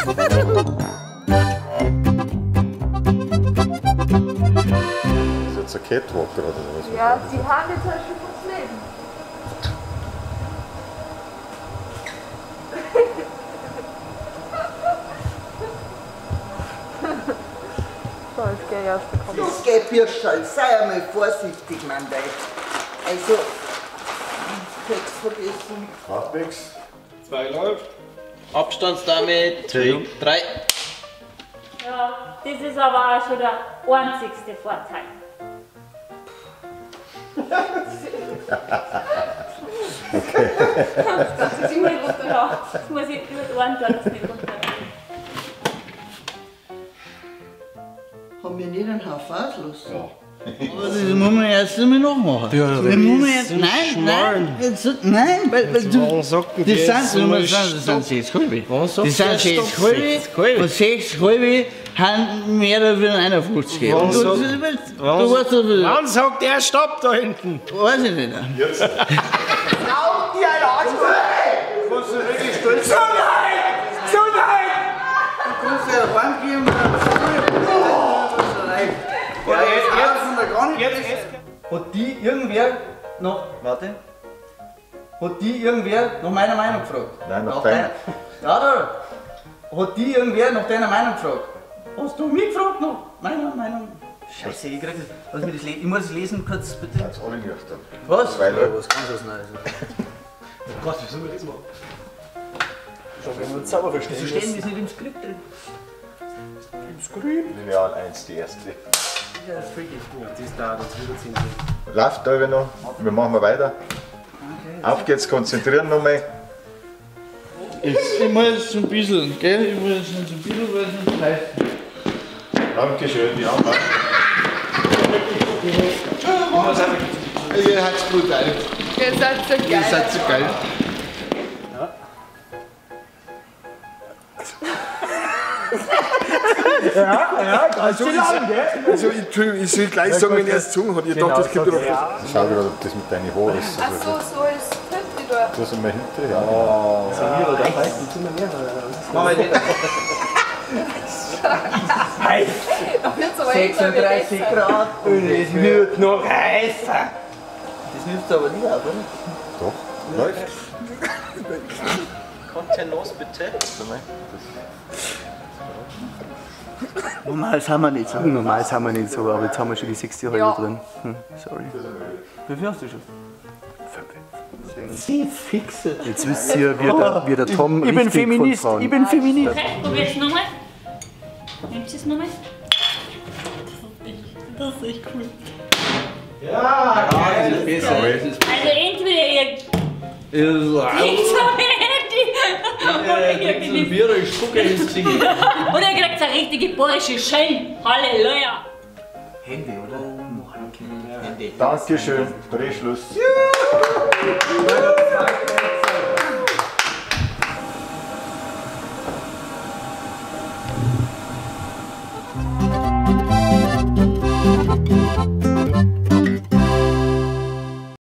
Das ist jetzt ein Catwalk gerade, oder was? Ja, die haben jetzt halt schon ums Leben. So, jetzt geh ich erst bekommen. Los geht, Birscherl, sei einmal vorsichtig, mein Weib. Also, Text vergessen. Macht nix. 2 läuft. Abstandsdame, 2, 3. Ja, das ist aber auch schon der einzigste Vorteil. Okay. Das ist immer runter. Ja, das muss ich über die Ohren tun, dass es nicht runter. Haben wir nicht einen Haufen auslassen? Ja. Aber das muss man erst einmal nachmachen. Ja, das muss man jetzt, nein, nein, jetzt, nein, weil du, das sind 6,5. Das sind 6,5 und 6,5 haben mehr als 51. Wann sagt er Stopp da hinten? Weiß ich nicht. Jetzt. Auch die ein Arsch! Musst du wirklich stolz sein? Gesundheit! Gesundheit! Du kannst ja eine Bank geben. Ja, jetzt. Hat die irgendwer noch. Warte. Hat die irgendwer nach meiner Meinung gefragt? Nein, nach deiner. Ja, da. Hat die irgendwer nach deiner Meinung gefragt? Hast du mich gefragt nach meiner Meinung? Scheiße, ich krieg das. Lass mich das lesen. Ich muss es lesen kurz, bitte. Ganz alle nüchtern. Was? Weil, ja, was ganz was Neues. Oh Gott, wie sollen wir das machen? Schau, wenn wir uns sauber verstehen. Wieso stehen das nicht im Skript drin? Im Skript? Lineal 1, die erste. Ja, das ist freaky. Ja, das dauert uns wieder 10 Sekunden. Läuft da noch. Wir machen mal weiter. Okay. Auf geht's, konzentrieren nochmal. Ich muss jetzt ein bisschen, gell? Ich muss jetzt ein bisschen, weil es nicht reicht. Dankeschön, die haben wir. Ihr habt's gut ein. Ihr seid so geil. Ihr seid so geil. Ja, ja, ganz schön lang, gell? Also, Entschuldigung, ich soll gleich sagen, wenn er es gezogen hat. Ich dachte, das kommt noch. Ja. Ich schau gerade, ob das mit deinen Haaren ist. Ach so, so ist hinten da. Das sind wir hinten, ja. Oh. So, hier, da reißt die Zimmer mehr. Machen wir nicht. Heiß! 36 Grad und es wird noch heißer. Das nimmst du aber nicht auf, oder? Doch, läuft. Content los, bitte. Normal sind wir nicht so. Normal sind wir nicht so, aber jetzt haben wir schon die 60 halbe drin. Hm, sorry. Wie viel hast du schon? 5. Sie fixe. Jetzt wisst ihr, wie der Tom ich bin Feminist, von Frauen. Ich bin Feminist. Okay, probier's nochmal. Nimmst du es nochmal? Das ist echt cool. Ja, das ist besser. Also entweder ihr kriegt so ein Handy oder ihr kriegt eine richtige bayerische Schelle. Halleluja! Handy, oder? Handy. Dankeschön, Drehschluss. Ja.